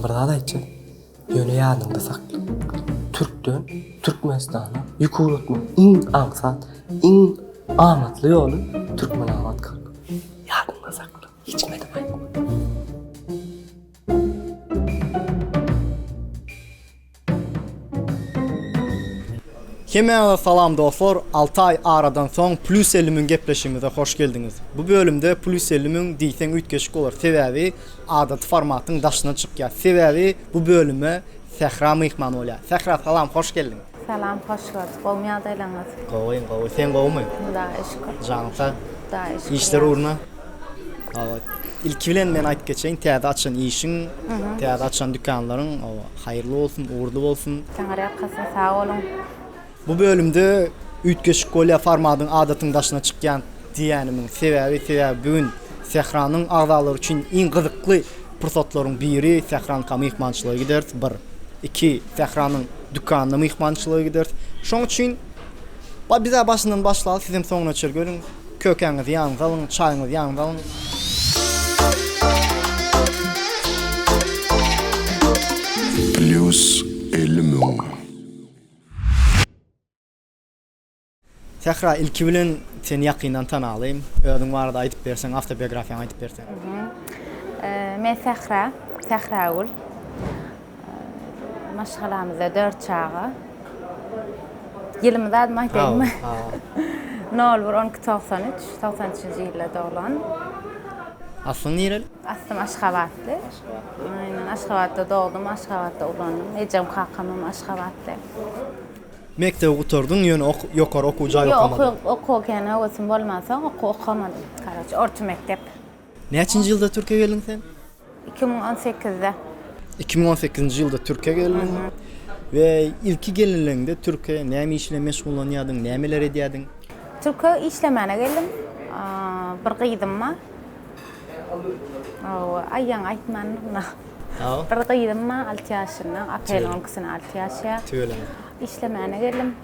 bir zat aýtjak. Ýöne ýadyňda sakla. Türkden Türkmenistana ýük ugratmak iň aňsat, iň amatly ýoly Türkmenabat kargo. Ýadyňda sakla. Hiç kime-de aýtma. Hemmäňize salam dostlar, 6 aý aradan soň Plus 50 müň gepleşigimize hoş geldiňiz. Bu bölümde Plus 50 müň diýseň üýtgeşik bolar, sebäbi adaty formatyň daşyna çykýar. Sebäbi bu bölüme Sähra myhman bolýar. Sähra salam, hoş geldiň. Salam, hoş gördük. Gowumy ýagdaýlaryňyz? Gowy, gowy. Sen gowumy? Hudaýa şükür. Janyň sag? Hudaýa şükür. Işler ugruna? Hawa. Ilki bilen men aýdyp geçeýin, täze açan işiň, täze açan dükanlaryň haýyrly bolsun, ugurly bolsun. Taňryýalkasyn, sag boluň. Bu bölümde üýtgeşik bolýar formadyň adatyň daşyna çykýan diýýänimiň sebäbi, sebäbi bu gün Sähranyň agzalary üçin iň gyzykly pursatlaryň biri Sähranka myhmançylyga gideris, bir. Iki, Sähranyň dükanyna myhmançylyga gideris. Şoň üçin biz-ä başyndan başlaly, sizem soňuna çenli görüň. Kökäňizi ýanyňyza alyň, çaýyňyzy ýanyňyza alyň. Plýus 50 müň. Sähra, ilki bilen seni ýakyndan tanaly. Özüň barada aýdyp berseň, awtobiografiýaňy aýdyp berseň. Men Sähra, Sähragül. Maşgalamyzda dört çaga. Ýylymy zadymy aýdaýynmy? Nol bir on iki 93, 93-nji ýylda doglan. Aslyň nireli? Aslym Aşgabatly. Aşgabatly. Aýnan Aşgabatda dogdum, Aşgabatda ulandym. Ejem kakamam Aşgabatly. Mekdebi gutardyň, ýöne ok ýokary okuw jaý okamadyň. Ýok, okuw kän höwesim bolmansoň okuw okamadym. Karoç, orta mekdep. Näçinji ýylda Türkiýä geldiň sen? 2018-de. 2018-nji ýylda Türkiýä geldiň we ilki gelenleňde Türkiýä näme iş bilen meşgullanýardyň, nämeler edýärdiň? Türkiýä işlemäne geldim. Bir gyzym bar. Hawa, aý ýaňy aýtmandym-da. Bir gyzym bar, alty ýaşynda, apreliň on ikisine alty ýaşaýar. Tüweleme. Işlemäne geldim.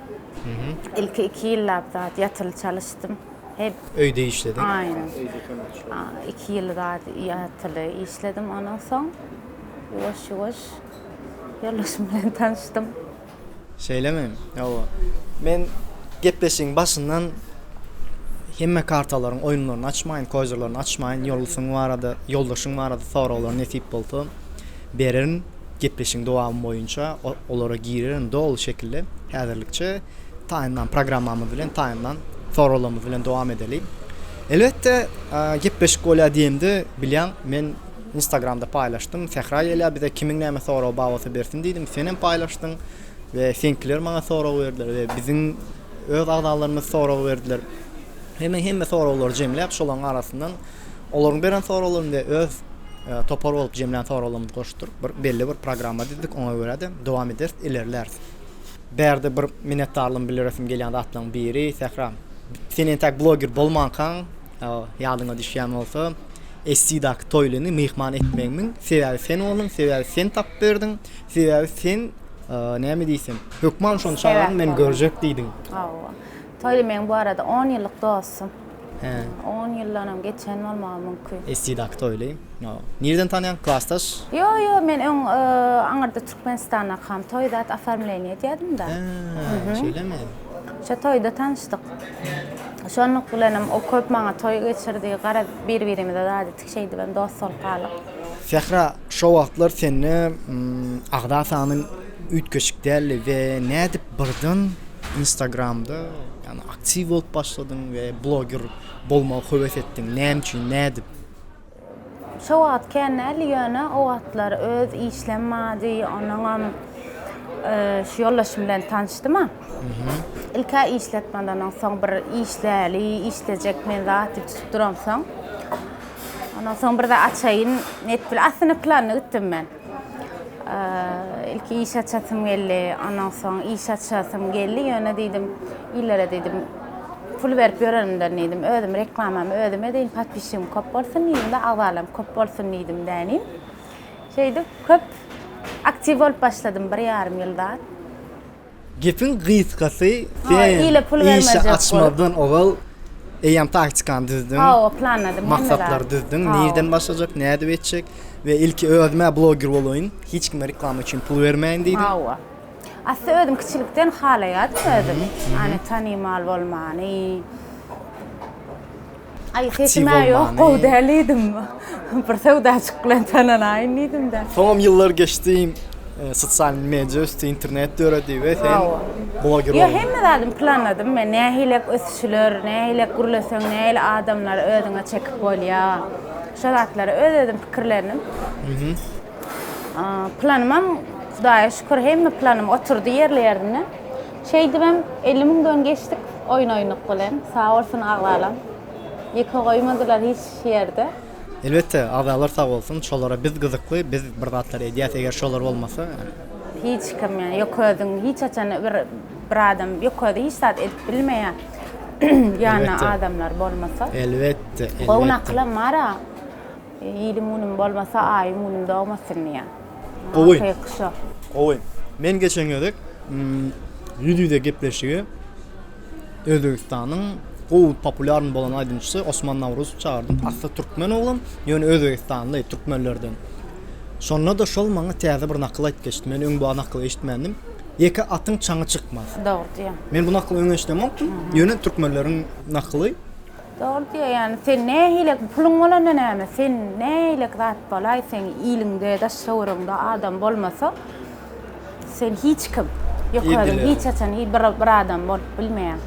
Ilki iki ýyllap zat ýatyly çalyşdym. Hep Öýde işlediň. Aýnan. Iki ýyl zat ýatyly işledim. Ondan soň ýuwaş-ýuwaş ýoldaşym bilen tanyşdym. Şeýlemi? Hawa. Men gepleşigiň başyndan hemme kartalaryň oýunlaryny açmaýyn, kozyrlaryny açmaýyn, ýoldaşyň barada, ýoldaşyň barada soraglar nesip bolsa bererin. Gepleşigiň dowamy boýunça olara girerin doly şekilde. Häzirlikçe taýynlan programmamyz bilen, taýynlan soraglarymyz bilen dowam edeli. Elbetde, gepleşik bolýar diýemde, bilýäň, men Instagramda paýlaşdym. Sähra gelýär bize kimiň näme soragy bar bolsa bersin diýdim. Senem paýlaşdyň we seňkiler maňa sorag berdiler we biziň öz agzalarymyz sorag berdiler. Hemme hemme soraglary jemläp şolaryň arasyndan olaryň beren soraglaryny we öz e, topar bolup jemlän soraglarymyzy goşduryp bir belli bir programma düzdük. Oňa görä-de dowam ederis, ilerläris. Bärde bir minnetdarlygymy bildiresim gelýän zatlaryň biri Sähra. Sen entäk bloger bolmankaň, ýadyňa düşýän bolsa, SC-daky Toýlyny myhman etmegimiň sebäbi sen bolduň, sebäbi sen tapyp berdiň, sebäbi sen näme diýsem, hökman şony çagyryň, men görjek diýdiň. Hawa. Toýly meň bu arada on ýyllyk dostum. Hä. On ýyldanam geçen bolmagy mümkin. SC-daky Toýly. Nireden tanýaň? Klasdaş? Ýo, ýo, men öň aňyrda Türkmenistandakam toý zat oformleniýe edýärdim-de. Hä, şeýlemi? Şo toýda tanyşdyk. Şonluk bilenem o köp maňa toý geçirdi. Garaz, bir-birimize zat etdik, şeýdibem dost bolup galdyk. Sähra, şo wagtlar sende agza sanyň üýtgeşik däldi we nädip birden Instagramda ýagny aktiw bolup başladyň we bloger bolmagy höwes etdiň? Näme üçin, nädip? Şo wagt kän däldi, ýöne o wagtlar öz işlem bardy, onuňam şu ýoldaşym bilen tanyşdym-a. Ilk-ä işletmeden soň bir işläli, işlejek men zat diýip tutup duramsoň, ondan soň bir zat açaýyn niýet bilen, aslynda planly gitdim men. Ilki iş açasym geldi, ondan soň iş açasym geldi, ýöne diýdim, illere diýdim, pul berip ýörenimden diýdim, özüm reklamamy özüm edeýin, podpisçigim köp bolsun diýdim-de, agzalarym köp bolsun diýdim dänim. Şeýdip köp aktiw bolup başladym, bir ýarym ýyl zat. Gepiň gysgasy, sen işi açmazdan ozal eýýäm taktikany düzdüň. Hawa, planladym hemme zat. Maksatlary düzdüň, nirden başlajak, nädip etjek. We ilki özüm-ä bloger bolaýyn, hiç kime reklama üçin pul bermäýin diýdiň. Hawa. Asly özüm kiçilikden halaýadym özüm. Ýani tanymal bolmany. Aý sesim-ä ýok, gowy däl diýdim. Bir söwdajyk bilen tananaýyn diýdim-de. Soňam ýyllar geçdi, sosial media ösdi, internet döredi we sen bloger bolduň. Ýok, hemme zadymy planladym men. Nähilek ösüşler, nähilek gürleseň, nähili adamlary özüňe çekip bolýar. Şo zatlary öz-özüm pikirlendim. Planymam Hudaýa şükür hemme planym oturdy ýerli-ýerinde. Şeýdibem 50 müňden geçdik oýun oýnuk bilen. Sag bolsun agzalam. Ýeke goýmadylar hiç ýerde. Elbetde agzalar sag bolsun. Şolara biz gyzykly, biz bir zatlar edýäs. Eger şolar bolmasa. Hiç kim ýa ýeke özüň hiç haçan bir bir adam ýeke özi hiç zat edip bilmeýär. Ýanynda adamlar bolmasa. Elbetde, elbetde. Gowy nakylam bar-a. Ýylyň günüm bolmasa, aýyň günüm dogmasyn diýýär. Gowy. Hakyky şo. Gowy. Men geçen gezek ýüz-ýüze gepleşige Özbegistanyň gowy populýarny bolan aýdymçysy Osman Nawruzowy çagyrdym. Asly türkmen oglan, ýöne özbegistanly, türkmenlerden. Şonda-da şol maňa täze bir nakyl aýdyp geçdi. Men öň bu nakyly eşitmändim. Ýeke atyň çaňy çykmaz. Dogry diýýäň. Men bu nakyly öň eşidemokdym. Ýöne türkmenleriň nakyly. Dogry diýýär, ýagny sen nähili puluň bolanda näme, sen nähili zat bolaý, seň iliňde, daş töweregiňde adam bolmasa, sen hiç kim. Ýok özüň hiç haçan bir bir adam bolup bilmeýäň.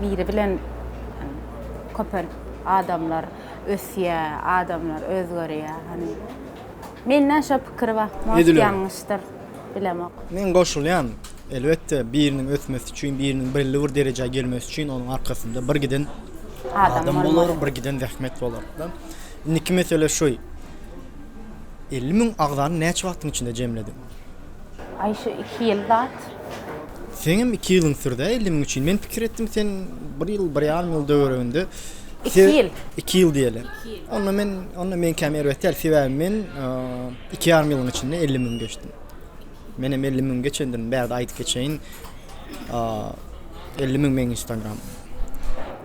Biri bilen köpelip adamlar ösýär, adamlar özgerýär. Hany menden şo pikir bar. Может ýalňyşdyr, bilemok. Men goşulýan. Elbetde, biriniň ösmesi üçin, biriniň belli bir derejä gelmesi üçin onuň arkasynda bir giden adam bolar, bir giden zähmet bolar. Indiki mesele şu. 50 müň agzany näçe wagtyň içinde jemlediň? Aý şu 2 ýyl zat. Seňem 2 ýylyň sürdi 50 müň üçin. Men pikir etdim sen 1 ýyl, 1,5 ýyl töwereginde. 2 ýyl. 2 ýyl diýeli. Onda men, onda meňkäm erbet däl. Sebäbi men 2,5 ýylyň içinde 50 müň geçdim. Menem 50 müň geçendirin bärde aýdyp geçeýin. 50 müň meň Instagram.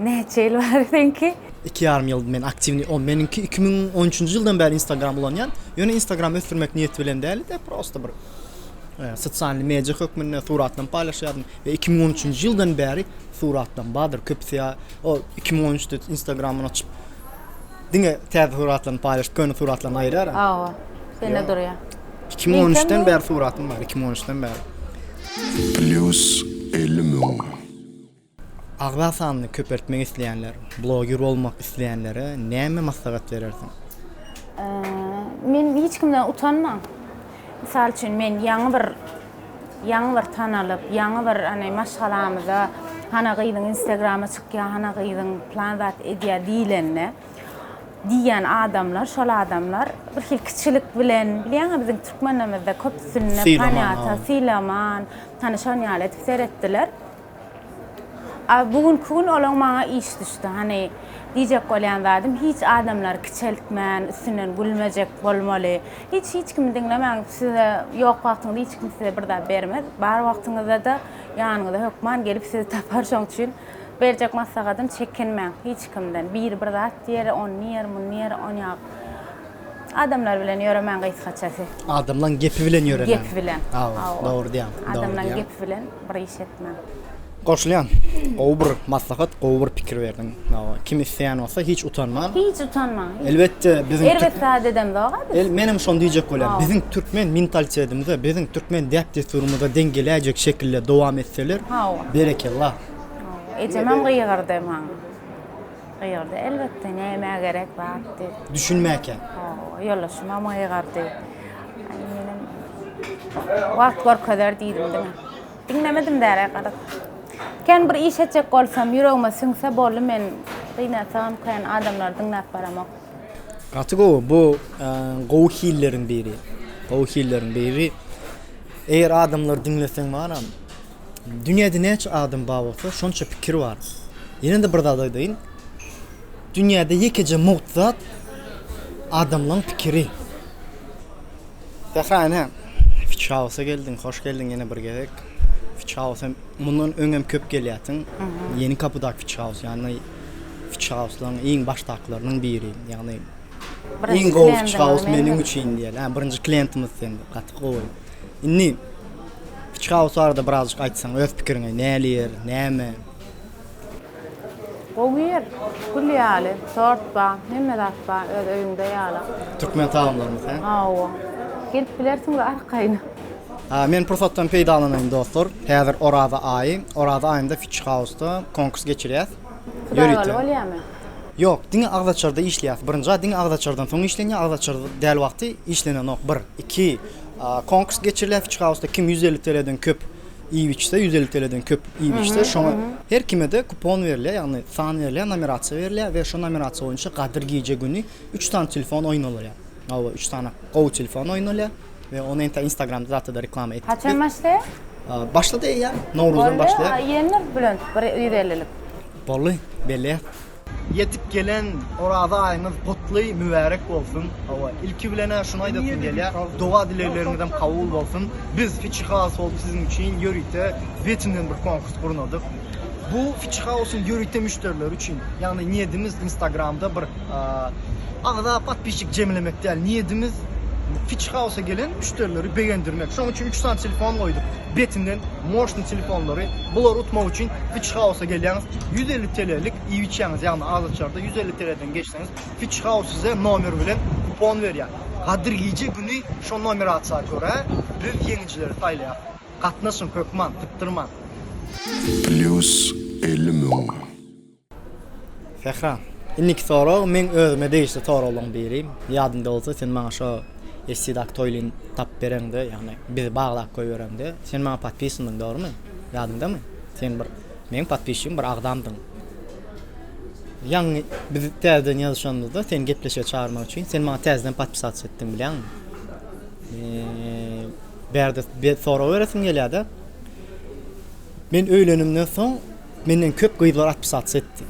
Näçe ýyl bar seňki? 2 ýarym ýyl men aktiwny, o meniňki 2013-nji ýyldan bäri Instagram ulanýan. Ýöne Instagram ösdürmek niýeti bilen däl-de, prosta bir e, sosialny media hökmünde suratlarymy paýlaşýardym we 2013-nji ýyldan bäri suratlarym bardyr. Köpüsi ýa o 2013-de Instagramyny açyp diňe täze suratlaryny paýlaşyp, köne suratlaryny aýyrýar. Hawa. Sende durýar. 2013-den bäri suratym bar, 2013-den bäri. Plýus 50 müň. Agza sanyny köpeltmek isleýänler, bloger bolmak isleýänlere näme maslahat berersiň? Men hiç kimden utanman. Mysal üçin, men ýaňy bir ýaňy bir tanalyp, ýaňy bir hany maşgalamyza hana gyzyň instagrama çykýar, hana gyzyň plan zat edýär diýlende, diýýän adamlar, şol adamlar bir hili kiçilik bilen, bilýäňä biziň türkmenlerimizde köpüsinde panýata, sylaman, hany şon ýaly edip seretdiler. A bu günki gün olaň maňa iş düşdi. Hany diýjek bolýan zadym hiç adamlary kiçeltmän, üstünden gülmejek bolmaly. Hiç hiç kimi diňlemäň, size ýok wagtyňyzda hiç kim size bir zat bermez. Bar wagtyňyzda-da ýanyňyza hökman gelip sizi tapar şoň üçin Berjek maslahatym çekinmäň hiç kimden. Biri bir zat diýer, ony diýer, muny diýer, onýa adamlar bilen ýöremäň gysgaçasy. Adamlaň gepi bilen ýöremäň. Gepi bilen. Hawa, dogry diýýäň. Adamlaň gepi bilen bir iş etmäň. Goşulýan. Gowy bir maslahat, gowy bir pikir berdiň. Hawa, kim isleýän bolsa hiç utanman. Hiç utanmaň. Elbetde biziň Erbet zat edemzok-a biz. El menem şony diýjek bolýan. Biziň türkmen mentalitetimize, biziň türkmen däp-dessurymyza deň geläýjek şekilde dowam etseler, berekella. Ejemem gygyrdy maňa. Gygyrdy, elbetde, nämä gerek zat diýip. Düşünmäkä. Hawa, ýoldaşymam gygyrdy. Aý, menem wagt görkezer diýdim diňe. Diňlemedim däl-ä garaz. Kän bir iş etjek bolsam, ýüregime siňse boldy, men gynansagam kän adamlary diňläp baramok. Gaty gowy, bu gowy hilleriň biri. Gowy hilleriň biri. Eger adamlary diňleseň baram, Dünýäde näçe adam bar bolsa, şonça pikir bar. Ýene-de bir zat aýdaýyn. Dünýäde ýekeje mugt zat adamlaň pikiri. Sähra ene, Fitch House-a geldiň, hoş geldiň ýene bir gezek. Fitch House-a mundan öňem köp gelýärsiň. Ýeni kapydaky Fitch House, ýagny Fitch House-laryň iň başdakylarynyň biri, ýagny. Iň gowy Fitch House meniň üçin diýeli. Hä, birinji klientimiz sen. Gaty gowy. Indi Fitch House barada birazjyk aýtsaň, öz pikiriňi, näli ýer, näme? Gowy ýer, gül ýaly, tort bar, hemme zat bar, öz öýüňde ýaly. Türkmen tagamlarymyz, hä? Hawa. Gelip bilersiňiz arkaýyn. Men pursatdan peýdalanaýyn dostlar. Häzir Oraza aýy. Oraza aýynda Fitch House-da konkurs geçirýäs. Hudaýaly bolýamy? Ýok, diňe agzaçarda işleýäs. Birinji diňe agzaçardan soň işlenýär, agzaçar däl wagty işlenenok. Bir. Iki, konkurs geçirilýär Fitch House-da kim 150 TL-den köp iýip-içse, 150 TL-den köp iýip-içse, şoňa her kime-de kupon berilýär, ýagny san berilýär, nomerasiýa berilýär we şo nomerasiýa boýunça Gadyr gije güni üç sany telefon oýnalýar. Hawa, üç sany gowy telefon oýnalýar we ony entä Instagramda zatda-da reklama etdik. Haçan başlaýar? Başlady eýýäm, Nowruzdan başlaýar. Boldy, iýendir Bülent bir 150-lik. Boldy, belli. Ýetip gelen Oraza aýyňyz gutly, mübärek bolsun. Hawa, ilki bilen-ä şuny aýdasym gelýär, doga-dilegleriňizem kabul bolsun. Biz Fitch House bolup siziň üçin ýörite betinden bir konkurs gurnadyk. Bu Fitch House-yň ýörite müşderileri üçin. Ýagny niýedimiz Instagramda bir agza, podpisçik jemlemek däl. Niýedimiz Fitch House-a gelen müşderileri begendirmek. Şonuň üçin üç sany telefon goýduk. Betinden moşny telefonlary. Bulary utmak üçin Fitch House-a gelýäňiz. 150 TL-lik iýip-içýäňiz, ýagny adatçarda 150 TL-den geçseňiz, Fitch House size nomer bilen kupon berýär. Gadyr gije güni şo nomerasiýa görä biz ýeňijileri saýlaýas. Gatnaşyň hökman, sypdyrman. Plýus 50 müň. Sähra, indiki sorag meň özüme degişli soraglaryň biri. Ýadyňda bolsa sen maňa şo SC-daky toýlyny tapyp bereňde, ýagny bizi baglap goýbereňde, sen maňa podpisandyň, dogrumy? Ýadyňdamy? Sen bir meň podpisçigim, bir agzamdyň. Ýaňy biz täzeden ýazyşanymyzda seni gepleşige çagyrmak üçin sen maňa täzeden podpisatsa etdiň bilýäňmi? Bärde sorag beresim gelýär-de. Men öýlenimden soň Menden köp gyzlar otpisatsa etdi.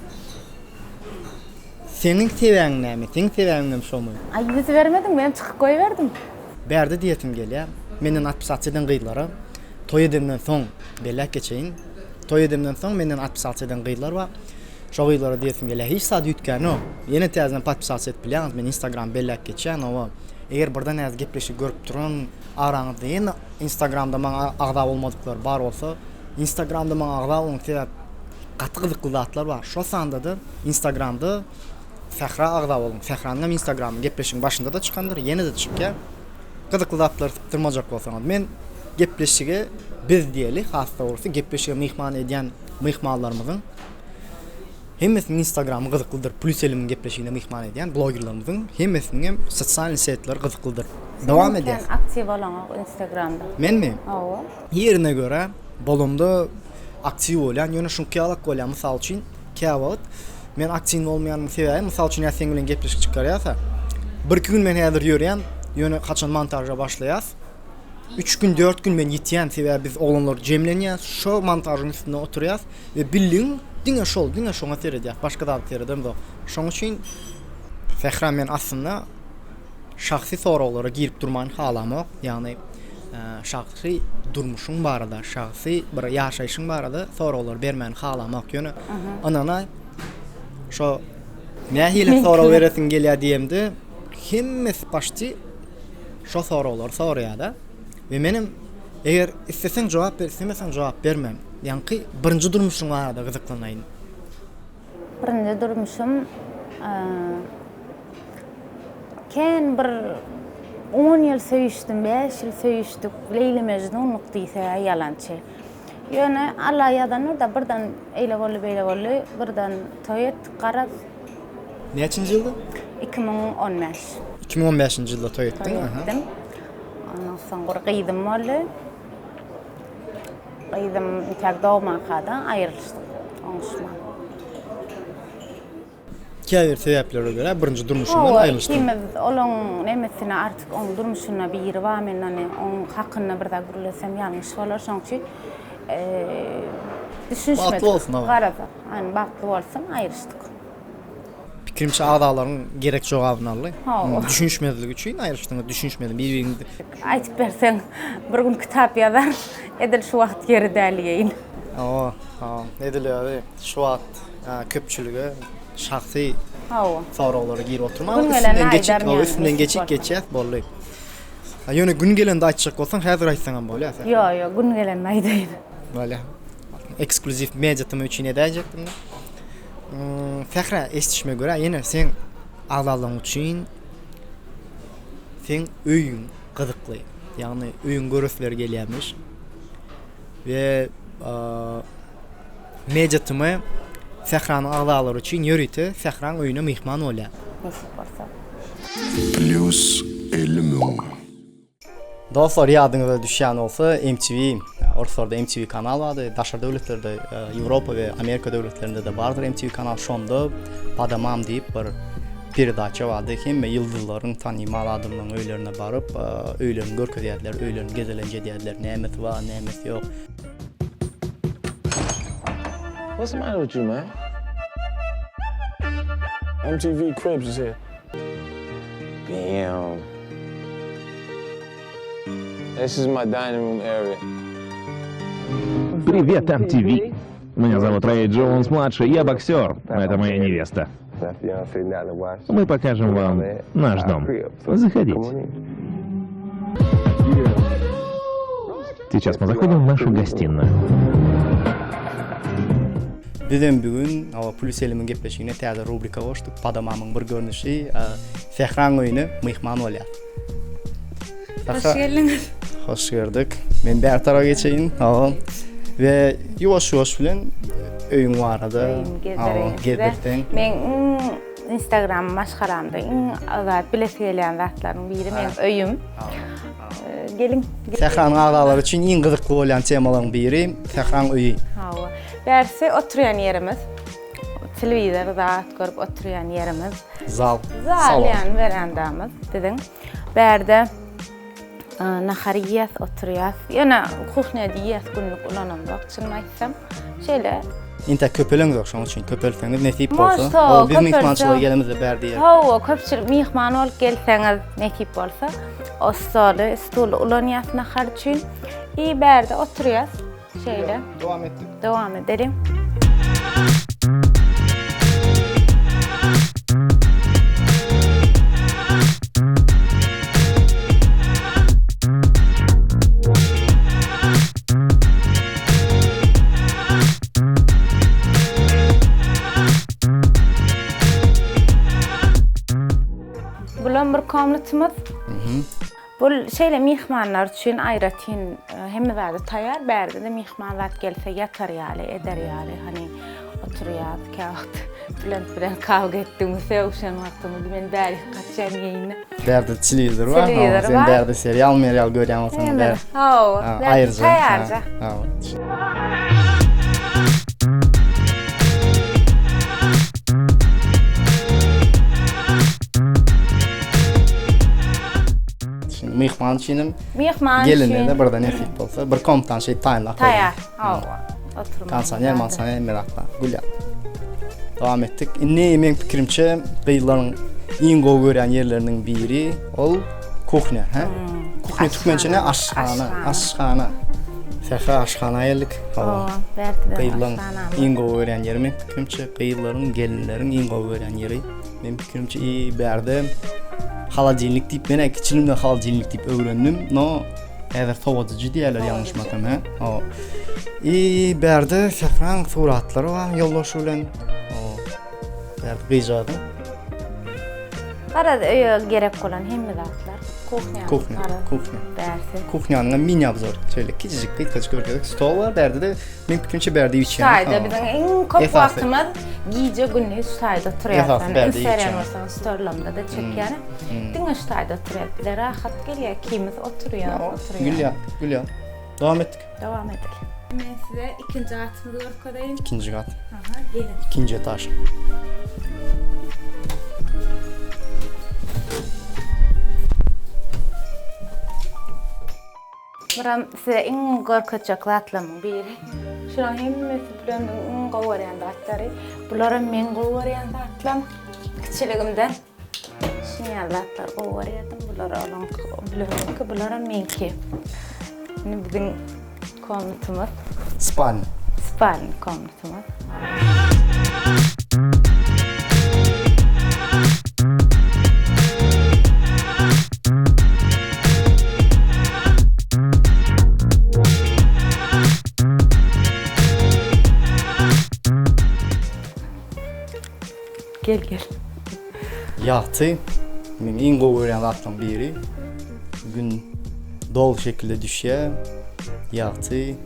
Seniň sebäbiň näme? Seň sebäbiň hem şomy? Aý ýüz bermediň menem çykyp goýberdim. Bärde diýesim gelýär. Menden otpisatsa eden gyzlara toý edemden soň belläp geçeýin. Toý edemden soň menden otpisatsa eden gyzlar bar. Şo gyzlara diýesim gelýär. Hiç zat üýtgänok. Ýene täzeden podpisatsa edip bilýäňiz. Men instagram belläp geçýän oba. Eger birden häzir gepleşigi görüp duran araňyzda ýene instagramda maňa agza bolmadyklar bar bolsa Instagramda maňa agza boluň sebäp gaty gyzykly zatlar bar. Şo sanda-da Instagramda Sähra agza boluň. Sähranyň hem Instagramy gepleşigiň başynda-da çykandyr, ýene-de çykýar. Gyzykly zatlary sypdyrmajak bolsaňyz. Men gepleşige biz diýeli, has dogrusy gepleşige myhman edýän myhmanlarymyzyň hemmesiniň Instagramy gyzyklydyr. Plus elimiň gepleşigine myhman edýän blogerlerimiziň hemmesiniň hem sosialnyý setleri gyzyklydyr. Dowam edýäs. Sen aktiw bolaňok Instagramda. Menmi? Hawa. Ýerine görä bolamda aktiw bolýan, ýöne şuňky ýalak bolýan. Mysal üçin, käwagt men aktiwny bolmaýanymyň sebäbi, mysal üçin, ýa seň bilen gepleşik çykarýas-a. Birki gün men häzir ýörýän, ýöne haçan montaža başlaýas, üç gün, dört gün men ýitýän, sebäbi biz oglanlar jemlenýäs, şo montažyň üstünde oturýas we bildigiň diňe şol, diňe şoňa seredýäs, başga zada seredemzok. Şoň üçin Sähra men aslynda şahsy soraglara girip durmany halamok, ýagny şahsy durmuşyň barada, şahsy bir ýaşaýşyň barada soraglar bermäni halamok. Ýöne ynanaý, şo nähili sorag beresiň gelýär diýemde, hemmesi paşti şo soraglary soraýar-da. We menem eger isleseň jogap ber, islemeseň jogap berme. Ýaňky birinji durmuşyň barada gyzyklanaýyn. Birinji durmuşym kän bir on ýyl söýüşdim, bäş ýyl söýüşdik, Leýli-Mejnunlyk diýse-ä ýalançy. Ýöne Alla ýazandyr-da, birden eýle boldy, beýle boldy, birden toý etdik, garaz. Näçinji ýylda? 2015. 2015-nji ýylda toý etdiň, aha. Toý etdim. Ondan soň bir gyzym boldy. Gyzym entäk dogmanka-da aýrylyşdyk, oňuşman. Käbir sebäplere görä birinji durmuşyňdan aýrylyşdyň. Hawa, ikimiz olaň nemesine artyk oň durmuşynda biri bar, men ony oň hakynda bir zat gürlesem ýalňyş bolar, şoň üçin düşünişmedik. Bagtly bolsun hawa. Garaz, bagtly bolsun, aýrylyşdyk. Pikirimçe agzalaryň gerek jogabyny aldy. Hawa. Düşünişmezlik üçin aýrylyşdyňyz, düşünişmedi bir-biriňizi. Aýtyp berseň, bir gün kitap ýazar, edil şu wagt ýeri däl diýeýin. Hawa, hawa, edil özi şu wagt köpçülige şahsy. Hawa. Soraglara girip oturmaň. Gün gelende Üstünden geçip, aýdaryn ýöne, üstünden nesip geçip bolsa. geçýäs boldy. Ha, ýöne gün gelende aýtjak bolsaň, häzir aýtsaň hem bolýar. Ýo, ýo, gün gelende aýdaýyn. Bolýar. Eksklýuziw media tm üçin edäýjekdim. Sähra, eşidişime görä, ýene seň agzalaryň üçin seň öýüň gyzykly. Ýagny öýüň göresleri gelýärmiş. We Media TM Sähranyň agzalary üçin ýörite Sähraň öýüne myhman bolýar. Nesip bolsa. Plýus 50 müň. Dostlar ýadyňyza düşýän bolsa MTV, orslarda MTV kanal bardy, daşary döwletlerde, Ýewropa we Amerika döwletlerinde-de bardyr MTV kanal, şonda Padamam diýip bir peredaça bardy, hemme ýyldyzlaryň, tanymal adamlaryň öýlerine baryp, öýlerini görkezýärdiler, öýlerini gezelenç edýärdiler, nämesi bar, nämesi ýok. What's the matter with you, man? MTV Cribs is here. Damn. This is my dining room area. Привет, MTV. Меня зовут Рэй Джонс-младший, я боксер. Это моя невеста. Мы покажем вам наш дом. Заходите. Сейчас мы заходим в нашу гостиную. Bizem bu gün hawa Plus Elimiň gepleşigine täze rubrika goşduk. Padamamyň bir görnüşi Sähraň öýüne myhman bolýar. Hoş geldiňiz. Hoş gördük. Men bäri taraba geçeýin. Hawa. We ýuwaş-ýuwaş bilen öýüň barada Öýümi gezdireýin size. Meň iň Instagram maşgalamda iň zat bilesi gelýän zatlaryň biri meň öýüm. Geliň. Sähranyň agzalary üçin iň gyzykly bolýan temalaryň biri Sähraň öýi. Hawa. Bärsi oturýan ýerimiz. Telewizor zat görüp oturýan ýerimiz. Zal. Zal ýany werandamyz biziň. Bärde nahar iýýäs, oturýas. Ýöne kuhnýada iýýäs, günlük ulanamzok, çynymy aýtsam. Şeýle. Entek köpeleňzok, şonuň üçin köpelseňiz nesip bolsa. Biz myhmançylyga gelemizde bärde ýer. Hawa, köpçülik myhman bolup gelseňiz nesip bolsa, o stoly, stuly ulanýas nahar üçin. I bärde oturýas. Şeýle. Dowam etdik. Dowam edeliň. Bulam bir komnatymyz. Bul şeýle myhmanlar üçin aýratyn hemme zady taýýar, bärde-de myhman zat gelse ýatar ýaly, eder ýaly, hany oturýas käwagt Bülent bilen kawga etdigimiz, sögüşen wagtymyz men bärik gaçýan geýinip. Bärde telewizor bar, Telewizor sen bar. bärde serial merial görýän bolsaň bär. Hawa, bärde Aýyrja. taýýarja. Hawa. Şimdi myhman üçinem Myhman üçin. gelinlere birden nesip bolsa bir komnatany şeýdip taýynlap goýaly. Taýýar. Hawa. Oturmaga. Kondisioner, mansioner hemme zat bar. Gül ýaly. Dowam etdik. Indi meň pikirimçe gyzlaryň iň gowy görýän ýerleriniň biri ol kuhnýa, hä? Kuhnýa türkmençe ne? Aşhana. Aşhana. Sähra aşhana geldik. Hawa, bärde Gyzlaryň iň gowy görýän ýeri meň pikirimçe gyzlaryň, gelinleriň iň gowy görýän ýeri. Meň pikirimçe i bärde holodilnik diýip men kiçilimden holodilnik diýip öwrendim. No häzir sowadyjy diýerler ýalňyşmasam, hä? Hawa. I bärde Sähraň suratlary bar ýoldaşy bilen. Hawa. Bärde gyzjagazyň. Garaz öýe gerek bolan hemme zatlar. Kuhnýa. Kuhnýa, kuhnýa. Bärsi. Kuhnýanyň hem mini obzor. Şeýle kiçijik gysgajyk görkezdik. Stol bar bärde-de. Men pikirimçe bärde içýän. Şaýda biziň iň köp wagtymyz gije gündiz şaýda oturýas. Esasy bärde Üns berýän içýän. bolsaň stollamda-da çekýän. Diňe şaýda oturýas. Bize rahat gelýär. Ikimiz oturýas, oturýas. Gül ýa, gül ýa. Dowam etdik. Dowam edeli. Men size ikinji gatymyzy görkezeýin. Ikinji gat. Aha, geliň. Ikinji etaž. Buram size iň görkezjek zatlarymyň biri. Şularyň hemmesi Bülendiň iň gowy görýän zatlary. Bularam meň gowy görýän zatlarym. Kiçiligimden şuny ýaly zatlary gowy görýärdim. Bular olaňky, Büleniňki, bularam meňki. Indi biziň komnatymyz. Spalny. Spalny komnatymyz. Gel gel. Ýagty meň iň gowy görýän zatlaryň biri. Gün doly şekilde düşýär. Ýagty.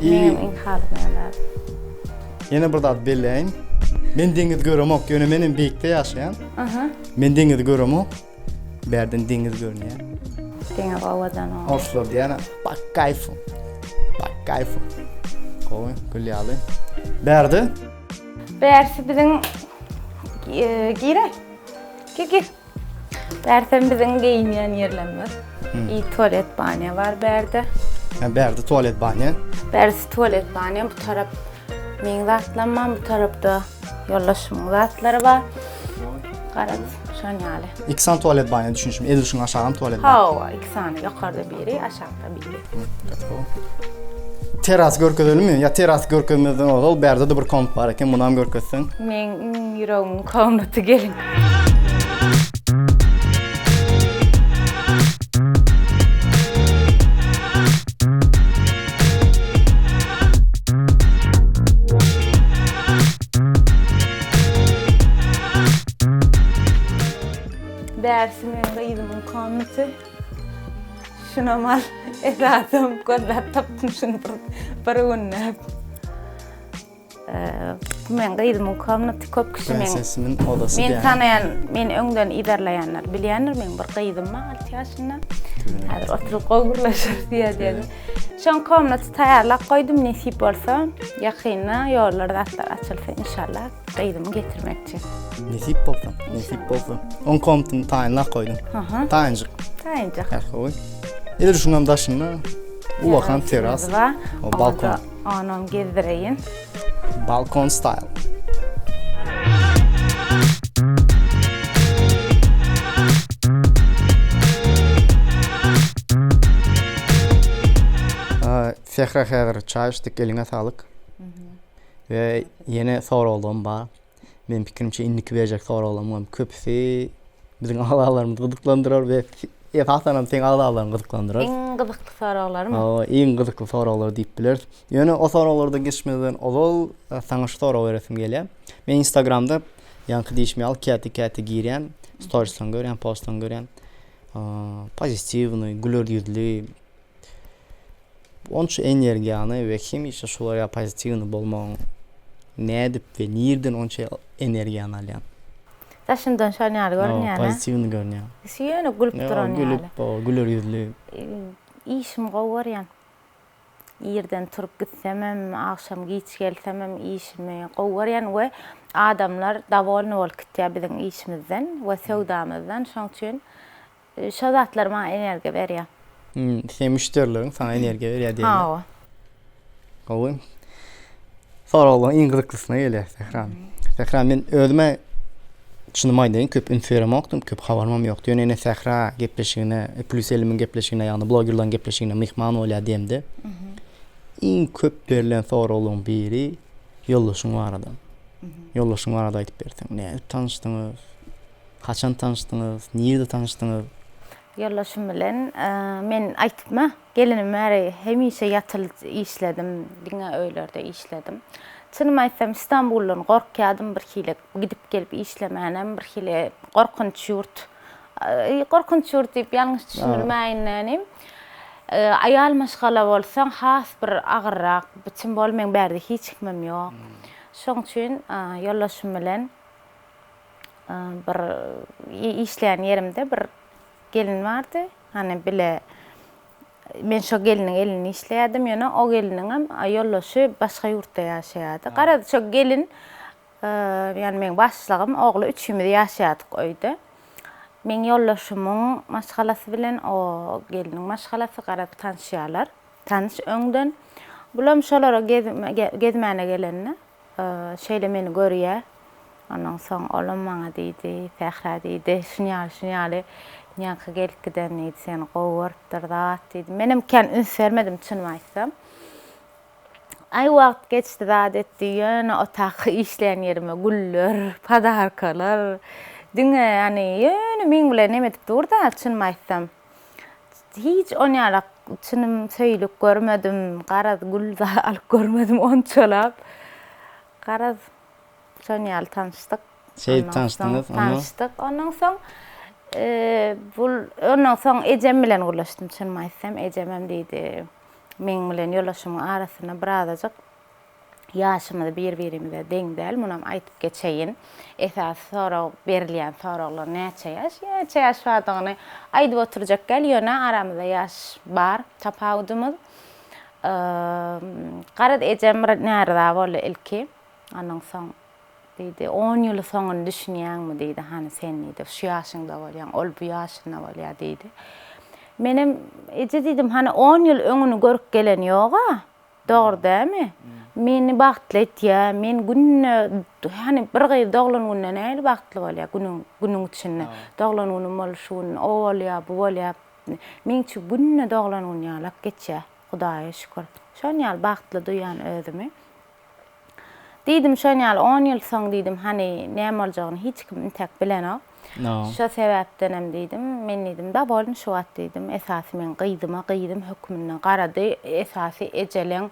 Meň iň halamaýan zadym. Ýene bir zat belläýin. Men deňiz göremok, ýöne menem beýikde ýaşaýan. Men deňizi göremok. Bärden deňiz görünýär. Deňiz owadan. Orslar diýýär, pa kaýfu. Pa kaýfu. Gowy, gül ýaly. Bärde? Bärsi biziň e, giräý. Gir gir. Bärsem biziň geýinýän ýerlerimiz. Hmm. I tualet banýa bar bärde. Ha, bärde tualet banýa. Bärsi tualet banýa, bu tarap meň zatlarym bar, bu tarapda ýoldaşymyň zatlary bar. Garaz, şon ýaly. Iki sany tualet banýa düşünişim. Edil şuň aşagam tualet banýa. Hawa, iki sany, ýokarda biri, aşakda biri. Teras görkezelimi? Ýa teras görkezmezden ozal bärde-de bir komnat bar eken, munam görkezseň. Meň iň ýüregimiň komnaty geliň. Bärsi meň gyzymyň komnaty. Şunam al. Esasam gözläp tapdym şuny bir, bir günläp. Bu meň gyzymyň komnaty köp kişi meň. Prensesimiň odasy Men tanaýan, meni öňden yzarlaýanlar bilýändir, meň bir gyzym bar 6 ýaşynda. Häzir oturyp gowy gürleşeris diýýär diýdi. Şoň komnaty taýýarlap goýdum, nesip bolsa, ýakynda ýollar zatlar açylsa inşallah gyzymy getirmekçi. Nesip bolsa, nesip bolsa. Oň komnatyny taýynlap goýdum. Aha. Taýynjyk. Taýynjyk. Gowy. Edil şuňam daşynda ullakan teras, o balkon. Onam gezdireýin. Balkon style. Sähra häzir çaý içdik eliňe saglyk. We ýene soraglarym bar. Meniň pikirimçe indiki berjek soraglarymyň köpüsi biziň agzalarymyzy gyzyklandyrar we esasan hem seň agzalaryňy gyzyklandyrar. Iň gyzykly soraglarmy? Hawa, iň gyzykly soraglar diýip bileris. Ýöne o soraglardan geçmezden ozal e, saňa şu soragy beresim gelýär. Men Instagramda ýaňky diýişim ýaly käte-käte girýän, storieslerini görýän, postlaryny görýän. Pozitiwnyý, güler ýüzli, Onça energiýany we hemişe şular ýaly pozitiwnyý bolmagyň nädip we nirden onça energiýany alýaň? Daşyndan şon ýaly görünýär. Pozitiwnyý görünýär. Ýöne gülüp duran ýaly. Gülüp, güler ýüzli. Işimi gowy görýän. Irden turup gitsemem, agşam giç gelsemem işimi gowy görýän we adamlar dowolny bolup gitýär biziň işimizden we söwdamyzdan. Şoň üçin Şo zatlar maňa energiýa berýär. Hmm, seň müşderileriň saňa energiýa berýär diýeli. Hawa. Gowy. Soraglaryň iň gyzyklysyna gelýär Sähra. Sähra men özüme çynymy aýdaýyn köp üns beremokdym, köp habarymam ýokdy. Ýöne ene Sähra gepleşigine, Plus 50 mün gepleşigine, ýagny blogerlaryň gepleşigine myhman bolýar diýemde. Iň köp berlen soraglaryň biri ýoldaşyň barada. Ýoldaşyň barada aýdyp berseň, nädip tanyşdyňyz? Haçan tanyşdyňyz? Nirede tanyşdyňyz? Ýoldaşym bilen men aýtypma, gelinim bäri hemişe ýatyl işledim, diňe öýlerde işledim. Çynymy aýtsam, Istanbuldan gorkýardym birhili, gidip-gelip işlemänem birhili gorkunç ýurt. Gorkunç ýurt diýip ýalňyş düşünilmäýin nänim. Aýal maşgala bolsaň has bir agyrrak, biçim bol meň bärde hiç kimim ýok. Şoň üçin ýoldaşym bilen bir işleýän ýerimde bir gelin bardy. Hany bile men şo gelniň elinde işleýärdim, ýöne o gelniňem ýoldaşy başga ýurtda ýaşaýardy. Garaz, şo gelin, ýagny meň başlygym, ogly üçimiz ýaşaýardyk öýde. Meň ýoldaşymyň maşgalasy bilen o gelniň maşgalasy garaz tanyşýarlar. Tanyş öňden. Bulam şolara gezmäne gelende Şeýle meni görýär. Ondan soň olam maňa diýdi, Sähra diýdi, şuny ýaly, şuny ýaly ýaňky gelip giden diýdi, seni gowy görüpdir zat diýdi. Menem kän üns bermedim çynymy aýtsam. Aý wagt geçdi zat etdi, ýöne otaky işleýän ýerime güller, podarkalar, diňe ýany ýöne meň bilen neme edip dur-da çynymy aýtsam. Hiç onýalak çynym söýlük görmedim, garaz gül zat alyp görmedim onçalap. Garaz şonýaly tanyşdyk. Şeýdip tanyşdyňyz, ondan. Tanyşdyk. Ondan soň bul ondan soň ejem bilen gürleşdim, çynymy aýtsam, ejemem diýdi, meň bilen ýoldaşymyň arasynda birazajyk ýaşymyz bir-birimize deň däl, munam aýdyp geçeýin. Esasy sorag berilýän soraglar näçe ýaş? Näçe ýaş bardygyny aýdyp oturjak däl, ýöne aramyzda ýaş bar tapawudymyz. Garaz ejem bir näraza boldy ilki. Ondan soň diýdi, on ýyl soňuny düşünýäňmi diýdi, hany sen diýdi, şu ýaşyňda bolýaň, ol bu ýaşynda bolýar diýdi. Menem eje diýdim, hany on ýyl öňüni görüp gelen ýog-a, dogry dälmi? Meni bagtly etýär, men günde, hany bir gyz doglan günde nähili bagtly bolýar, günüň, günüň içinde. Doglan günüm boldy şu gün, o bolýar, bu bolýar. Meň üçin günde doglan gün ýalak geçýär, Hudaýa şükür. Şon ýaly bagtly duýýan özümi. Diýdim şon ýaly on ýyl soň diýdim hany näme boljagyny hiç kim intäk bilenok. Şo sebäpdenem diýdim men diýdim dowolny şu wagt diýdim esasy men gyzyma gyzym hökmünde garady esasy ejeleň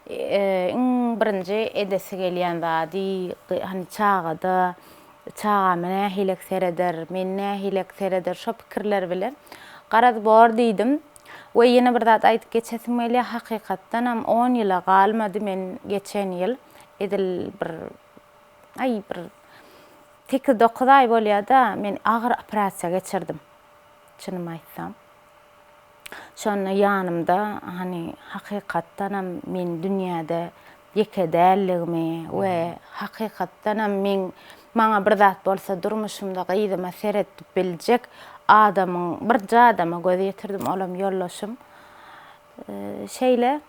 iň birinji edesi gelýän zady hany çagada çagama nähilek sereder men nähilek sereder şo pikirler bilen garaz bor diýdim. We ýene bir zat aýdyp geçesim gelýär, hakykatdanam on ýyla galmady men geçen ýyl edil bir aý bir sekiz-dokuz aý bolýada men agyr operasiýa geçirdim çynymy aýtsam. Şonda ýanymda hany hakykatdanam men dünýäde ýeke däldigimi we hakykatdanam meň maňa bir zat bolsa durmuşymda gyzyma seredip biljek adamyň birje adama göz ýetirdim olam ýoldaşym. Şeýle.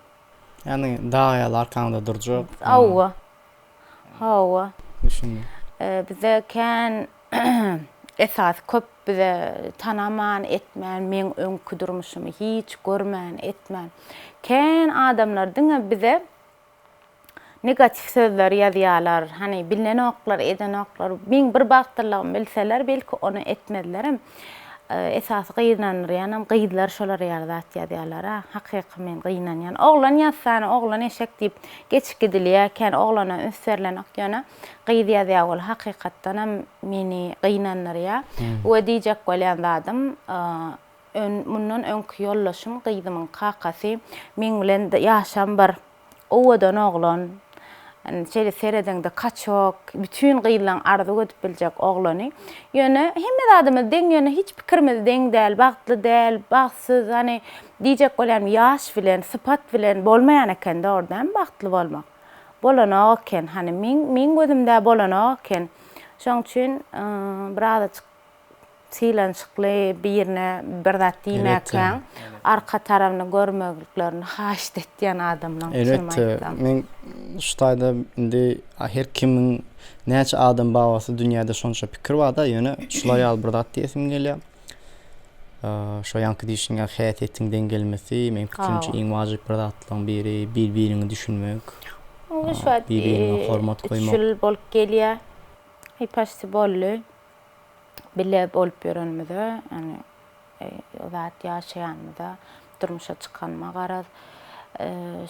Ýagny dag ýaly arkaňda durjak. Hawa. Hawa. Düşündim. Bize kän esasy köp bize tanaman etmän meň öňki durmuşymy hiç görmän etmän kän adamlar diňe bize negatiw sözler ýazýarlar hany bilenoklar edenoklar meň bir bagtlylygymy bilseler belki ony etmezlerem esasy gynandyrýanam gyzlar şolar ýaly zat ýazýarlara hakyky men gynanýan oglan ýazsany oglan eşek diýip geçip gidilýär kän oglana üns berlenok ýöne Gyz ýazýar ol hakykatdanam meni gynandyrýar we diýjek bolýan zadym mundan öňki ýoldaşym gyzymyň kakasy meň bilen ýaşan bir owadan oglan şeýle seredeňde kaçok bütin gyzlaň arzuw edip biljek oglany ýöne hemme zadymyz deň ýöne hiç pikirimiz deň däl bagtly däl bagtsyz hany diýjek bolýanym ýaş bilen sypat bilen bolmaýan eken dogry dälmi bagtly bolmak. Bolanok eken hany meň meň gözümdä bolanok eken. Şoň üçin birazajyk sylanyşykly birine bir zat diýmäkäň arka tarabyny görmeklerini haýyşt etýän adamlaň çynymy Elbetde aýtsam. men şu taýda indi her kimiň näçe adam babasy dünýäde şonça pikir barda ýöne şular ýaly bir zat diýesim gelýär. Şo ýaňky diýşiň ýaly häsiýetiň deň gelmesi meň pikirimçe iň wajyp bir zatlaryň biri bir-biriňi düşünmek. Bir-biriňe hormat goýmak. Üç ýyl bolup gelýär. Aý paşti boldy. Bile bolup ýörenimize, ýagny zat ýaşaýanymyza, durmuşa çykanyma garaz.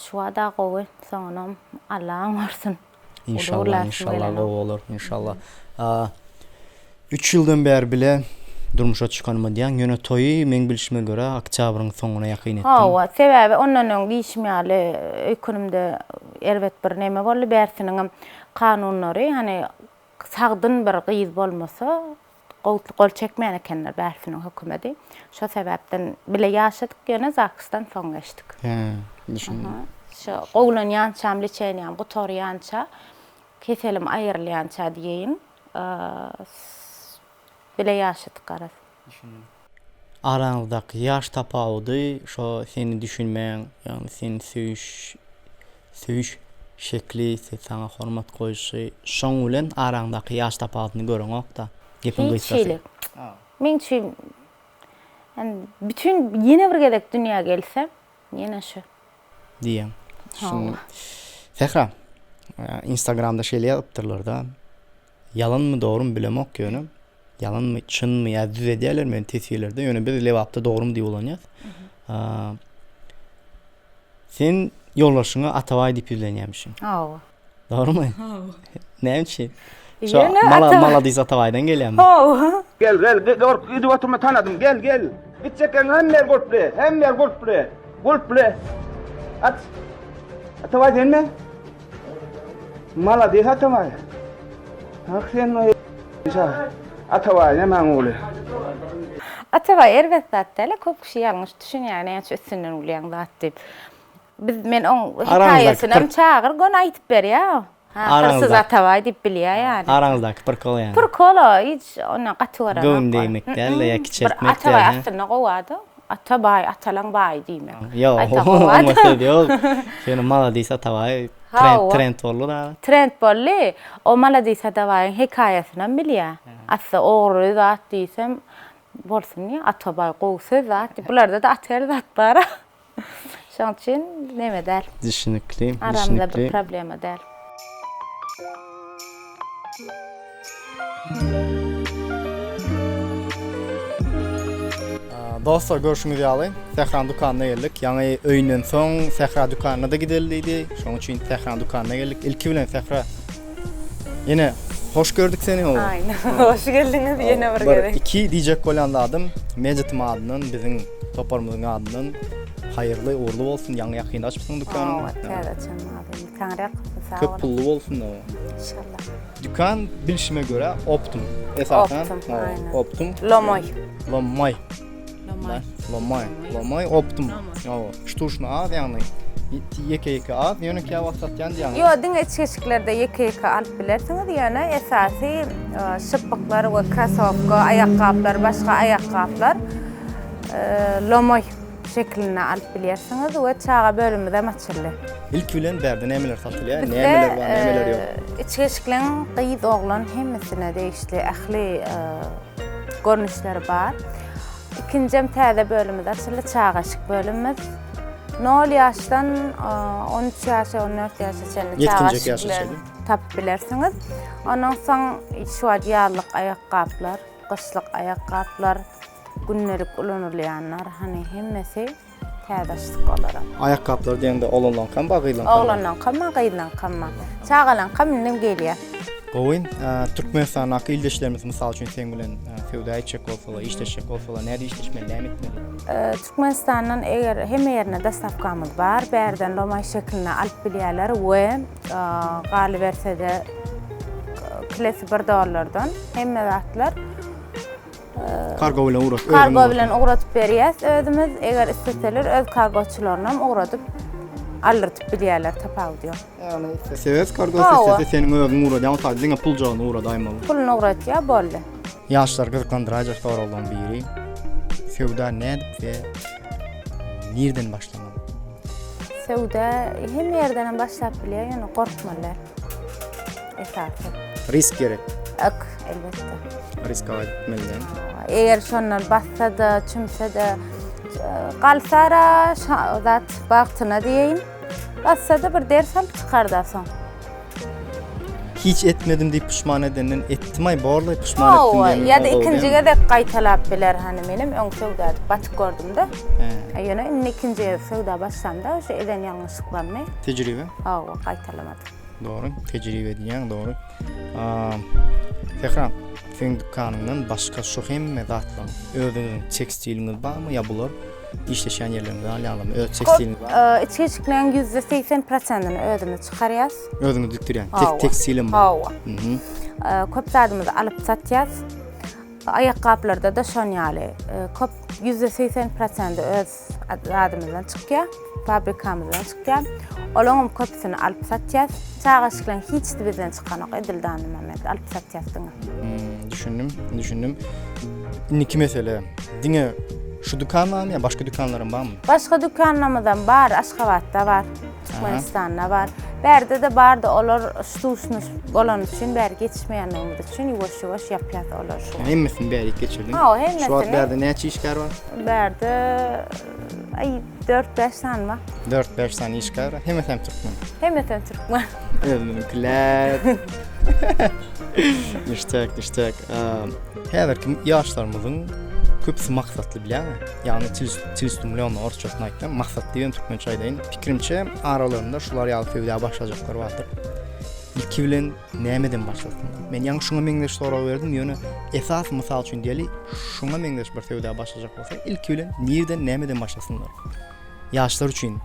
Şu wada gowy, soňunam Alla oňarsyn. Inşallah, inşallah gowy bolar, inşallah. 3 ýyldan bäri bile durmuşa çykanyma diýýäň, ýöne toýy meň bilşime görä oktýabryň soňuna ýakyn etdiň. Hawa, sebäbi ondan öň diýşim ýaly öýkenimde erbet bir neme boldy, bärsiniňem kanunlary hany sagdyn bir gyz bolmasa Gol çekmeýän ekenler bärsiniň hökümedi. Şo sebäpden bile ýaşadyk ýöne ZAGS-dan soň geçdik. Hä, düşündim. Şo gowulanýançam, liçeniýam gutarýança, keselim aýrylýança diýeýin, bile ýaşadyk garaz. Düşündim. Araňyzdaky ýaş tapawudy şo seni düşünmäň, ýagny seni söýüş söýüş şekli, saňa hormat goýuşy, şoň bilen araňdaky ýaş tapawudyny göreňokda, gepiň Hiç gysgasy. hili. Meň üçin ýani bütin ýene bir gezek dünýä gelsem, ýene şu. Diýýäň. Düşündim. Sähra, Instagramda şeýle ýazypdyrlar-da, Ýalanmy dogrymy bilemok ýöne. Ýalanmy çynmy ýa düzedýärler meni teswirlerde ýöne biz Lebapda dogrymy diýip ulanýas. Sen ýoldaşyňa Atabaý diýip ýüzlenýärmişiň. Hawa. Dogrymy? Hawa. Näme üçin? Şo Ýöne mala Atabaý. maladis Atabaýdan gelýärmi? Hawa. Gel gel gork gidip oturma tanadym gel gel. Gitjekleň hemme ýer gulply hemme ýer gulply gulply. Aç. Atabaý senmi? Maladis Atabaý. Ah sen Atabaý nämäň ogly. Atabaý erbet zat däl-ä köp kişi ýalňyş düşünýär näçe üstünden gülýäň zat diýip. Biz men oň hekaýasynam çagyr göni aýdyp berýär. Hyrsyz Atabaý diýip bilýär ýaly. Araňyzdaky prikol ýaly. Prikol o, hiç ondan gaty görenok. Göwün degmek däl-de ýa kiçeltmek däl. Atabaý aslynda gowy ady. Atabaý, atalaň baýy diýmek. Ýok, oňa söz ýok. Ýöne maladis Atabaý trend trend boldy da. Trend boldy. O maladis Atabaýyň hekaýasynam bilýär. Asly ogry zat diýsem bolsun diýýär. Atabaý gowy söz zat diýip. Bularda-da at her zat bar. Şoň üçin neme däl. Düşünikli, Aramyzda bir problema däl. Dostlar görşüňiz ýaly Sähraň dükanyna geldik. Ýaňy öýünden soň Sähra dükanyna-da gideli diýdi. Şonuň üçin Sähraň dükanyna geldik. Ilki bilen Sähra Ýene hoş gördük seni oglum. Aýna. Hoş geldiňiz ýene bir gezek. Bir, iki diýjek bolýan zadym, Mejitiň adyndan, biziň toparymyzyň adyndan haýyrly, ugurly bolsun. Ýaňy ýakynda açypsyň dükanyňy. Hawa, täze açan magazin. Taňryýalkasyn, sag boluň. Köp pully bolsun oba. Inşallah. Dükan bilşime görä optum. Esasan Optum, aýna. Optum. Lomoý. Lomoý. Lomaý. Lomaý. Lomaý optum. Ýa, ştuşny az ýagny. Ýeke-ýeke az, ýöne käwagt satýan diýýäň. Ýok, diňe içgeçiklerde ýeke-ýeke alyp bilersiňiz, ýöne esasy şypbyklar we krasowka, aýakgaplar, başga aýakgaplar lomaý şeklinde alyp bilýärsiňiz we çaga bölümimizem açyldy. Ilki bilen bärde nämeler satylýar, nämeler bar, nämeler ýok? Bizde içgeçikleň gyz, oglan hemmesine degişli ähli görnüşleri bar. Ikinjem täze bölümimiz açyldy, çaga eşik bölümimiz. Nol ýaşdan 13 ýaşa, 14 ýaşa çenli çaga eşikleri tapyp bilersiňiz. Ondan soň şu wagt ýazlyk aýakgaplar, gyşlyk aýakgaplar, gündelik ulanylýanlar, hany hemmesi Täze açdyk olara. Aýakgaplar diýende oglanlaňkam bar, gyzlaňkam bar. Oglanlaňkam bar, gyzlaňkam bar. Çagalaňkam indem gelýär. Gowy. Türkmenistandaky ildeşlerimiz mysal üçin seň bilen söwda etjek bolsalar, işleşjek bolsalar nädip işleşmeli, näme etmeli? Türkmenistandan eger hemme ýerine dostawkamyz bar, bärden lomaý şeklinde alyp bilýärler we galyberse-de kilesi bir dollardan hemme zatlar. Kargo bilen ugrat. Kargo bilen ugratyp berýäs özümiz. Eger isleseler öz kargoçylaryny hem ugradyp aldyrtyp bilýärler, tapawudy ýok. Ýagny islese öz kargosy, islese seniň özüň ugradýaň, o taýda diňe puljagazyny ugradaýmaly. Puluny ugratýar, boldy. Ýaşlary gyzyklandyraýjak soraglaryň biri, söwda nädip we nirden başlamaly? Söwda hemme ýerden hem başlap bilýär, ýöne gorkmaly däl. Esasy. Risk gerek. Ok, elbetde. Risk etmeli. Eger şondan batsa-da, çümse-de, galsara zat bagtyna diýeýin. Batsa-da bir ders alyp çykar-da soň. Hiç etmedim diýip puşman edenden etdim-aý borlaý puşman etdim diýen. Ýa-da ikinji gezek gaýtalap biler hany menem öň söwda edip batyp gördüm-de. Ýöne indi ikinji gezek söwda başlamda şu eden ýalňyşlyklarymy. Tejribe. Hawa, gaýtalamadym. Dogry, tejribe diýýäň, dogry. Sähra, seň dükanyňdan başga şu hemme zatlaryň özüňiziň tekstiliňiz barmy ýa bular işleşýän ýerleriňizden alýarlarmy? Öz tekstiliňiz barmy? Içki eşikleň %80 prosentini özümiz çykarýas. Özüňiz dikdirýän. Tek tekstilem bar. Hawa. Köp zadymyzy alyp satýas. Aýakgaplarda-da şon ýaly. Köp %80 prosenti öz zadymyzdan çykýar, fabrikamyzdan çykýar. Olaňam köpüsini alyp satýas. Çaga eşikleň hiçisi bizden çykanok, edil dany moment alyp satýas diňe. Hmm, düşündim, düşündim. Indiki mesele, diňe şu dükan barmy ýa başga dükanlaram barmy? Başga dükanlarymyzam bar, Aşgabatda bar. Türkmenistanda bar. Bärde-de bardy, olar ştuşnyş bolany üçin bäri geçmeýänligimiz üçin ýuwaş-ýuwaş ýapýas olary şu wagt. Hemmesini bärik geçirdiň. Hawa, hemmesini. Şu wagt bärde näçe işgär bar? Bärde aý 4-5 sany bar. 4-5 sany işgär bar. Hemmesi hem türkmen. Hemmesi hem türkmen. Özümiňkiler. Niştek, niştek. Häzirki ýaşlarymyzyň köpüsi maksatly bilýäňmi? Ýagny tilstumlýonny orsçasyny aýtsam, maksat diýibem türkmençe aýdaýyn. Pikirimçe, aralarynda şular ýaly söwda başlajaklar bardyr. Ilki bilen nämeden başlasynlar? Men ýaňy şuňa meňzeş sorag berdim, ýöne esas mysal üçin diýeli, şuňa meňzeş bir söwda başlajak bolsa, ilki bilen nirden nämeden başlasynlar? Ýaşlar üçin.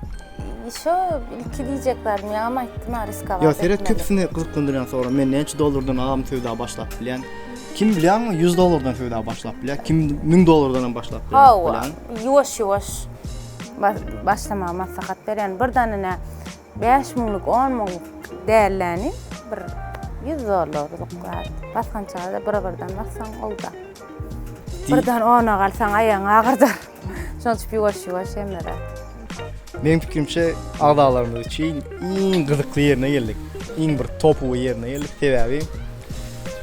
Şo ilki diýjek zadym ýaňam aýtdym a riskowat Ýok, seret köpüsini gyzyklandyrýan sorag. Men näçe dollardan agam söwda başlap bilýän? Kim bilýäňmi 100 dollardan söwda başlap bilýär, kim 1000 dollardan hem başlap bilýär. Hawa, ýuwaş-ýuwaş başlamagy maslahat berýän. Birden ine 5 müňlük, 10 müňlük dälläni bir 100 dollarlyk zat. Basgançaga-da bir-birden bassaň gowy-da. Birden ona galsaň aýagyňy agyrdar. Şonuň üçin ýuwaş-ýuwaş hemme zat. Meniň pikirimçe agzalarymyz üçin iň gyzykly ýerine geldik. Iň bir topowy ýerine geldik. Sebäbi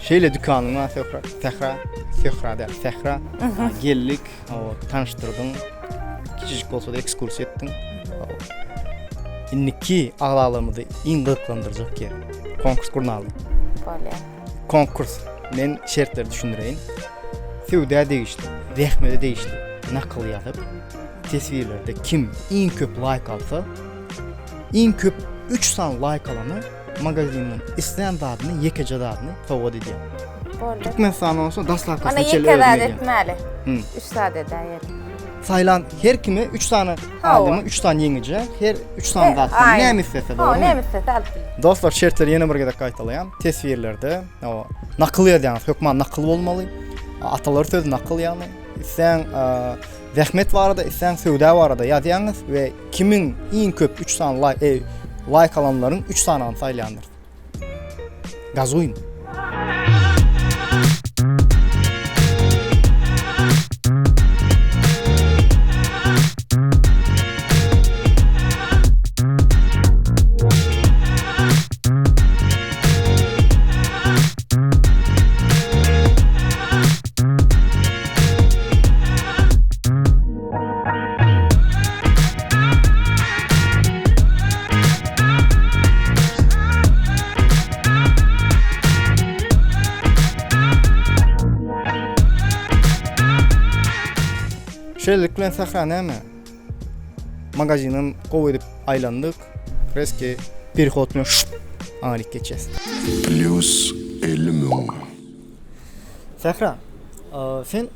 şeýle dükanyň bar Söhra, Sähra, Söhra däl, Sähra. Geldik, tanyşdyrdyň. Kiçijik bolsa-da ekskursiýa etdiň. Indiki agzalarymyzy iň gyzyklandyrjak ýer. Konkurs gurnaly. Bolýar. Konkurs. Men şertleri düşündireýin. Söwda degişli, zähmete degişli nakyl ýazyp, teswirlerde kim iň köp laýk alsa, iň köp 3 sany laýk alana magazinden islän zadyny, ýekeje zadyny sowgat edýär. Boldy. Türkmenistan bolsa daslapkysyny Ona çenli ýeke özüm zat edýän. etmäli. Hı. Üç zat edäýeli. Saýlan her kime 3 sany Hawa. adama 3 sany ýeňijä, her 3 sany E, zatdan aýna. näme islese Hawa, dogrymy? näme islese alyp biler. Dostlar, şertleri ýene bir gezek gaýtalaýan. Teswirlerde hawa, nakyl ýazýaňyz, hökman nakyl bolmaly. Atalar sözi nakyl ýagny. Isläň zähmet barada, isläň söwda barada ýazýaňyz we kimiň iň köp 3 sany laýk, e, laýk alanlaryň 3 sanyny saýlaýandyrys. Gazuýyn. Şeýlelik bilen Sähra näme? Magazinem gowy edip aýlandyk. Reski perehod bilen şup aňryk geçýäs. Plýus 50 müň. Sähra, sen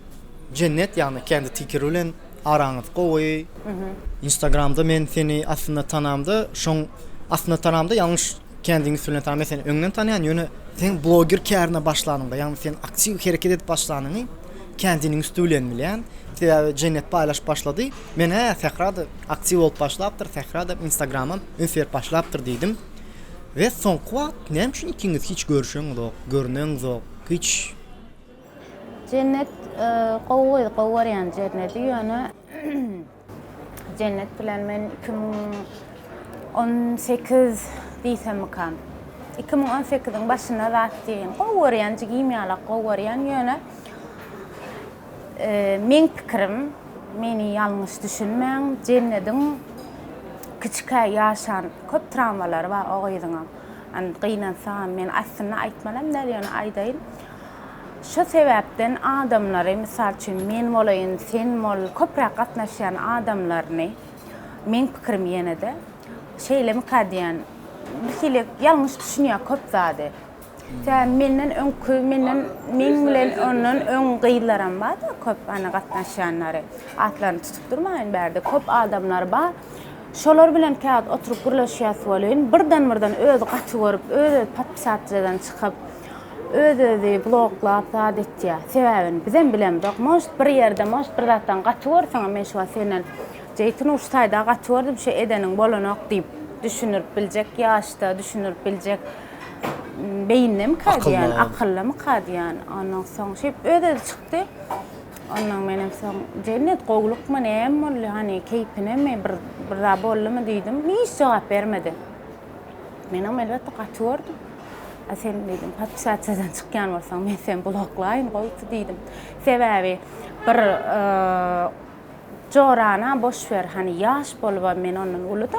Jennet ýagny Candy Ticker bilen araňyz gowy. Instagramda men seni aslynda tanamda, şoň aslynda tanamda ýalňyş Candyň üsti bilen tanam, men seni öňden tanýan, ýöne sen bloger kärine başlanyňda, ýagny sen aktiw hereket edip başlanyňy Candyniň üsti bilen bilýän. Sebäbi Jennet paýlaşyp başlady. Men hä Sähra-da aktiw bolup başlapdyr, Sähra-da Instagramam üns berip başlapdyr diýdim. We soňky wagt näme üçin ikiňiz hiç görüşeňzok, görüneňzok, hiç Jennet gowy gyz, gowy görýän Jennedi, ýöne Jennet bilen men 2018 diýsemmikam. 2018-iň başynda zat diýen. Gowy görýän, jigim ýalak gowy görýän, ýöne meň pikirim, meni ýalňyş düşünmäň, Jennediň kiçikä ýaşan köp trawmalary bar o gyzyňam. Gynansagam men aslynda aýtmalam däl, ýöne aýdaýyn. Şo sebäpden adamlary, mysal üçin, men bolaýyn, sen bol, köpräk gatnaşýan adamlaryny, meň pikirim ýene-de, şeýlemika diýýän, birhili ýalňyş düşünýär köp zady. Sebäbi menden öňki, menden, meň bilen ondan öň gyzlaram bar-da köp, ana, gatnaşýanlary. Atlaryny tutup durmaýyn bärde, köp adamlar bar. Şolar bilen käwagt oturyp gürleşýäs welin, birden-birden özi gaty görüp, öz-özi podpisatjadan çykyp, Öz-özi bloklap zat etýär. Sebäbini bizem bilemzok. Может bir ýerde, может bir zatdan gaty görseňem men şu wagt senden Jeýtun uş taýda gaty gördüm şu edeniň bolanok diýip düşündirip biljek ýaşda, düşündirip biljek beýindemika diýýän, akyldamyka diýýän. Ondan soň şeýdip öz-özi çykdy. Ondan menem soň Jennet gowlukmy näme boldy hany keýpinemi bir bir zat boldumy diýdim. Hiç jogap bermedi. Menem elbetde gaty gördüm. A sen diýdim, podpisasiýadan çykýan bolsaň, men seni bloklaýyn gowusy diýdim. Sebäbi bir jorana boş ber, hany ýaş bolubam men ondan uly-da.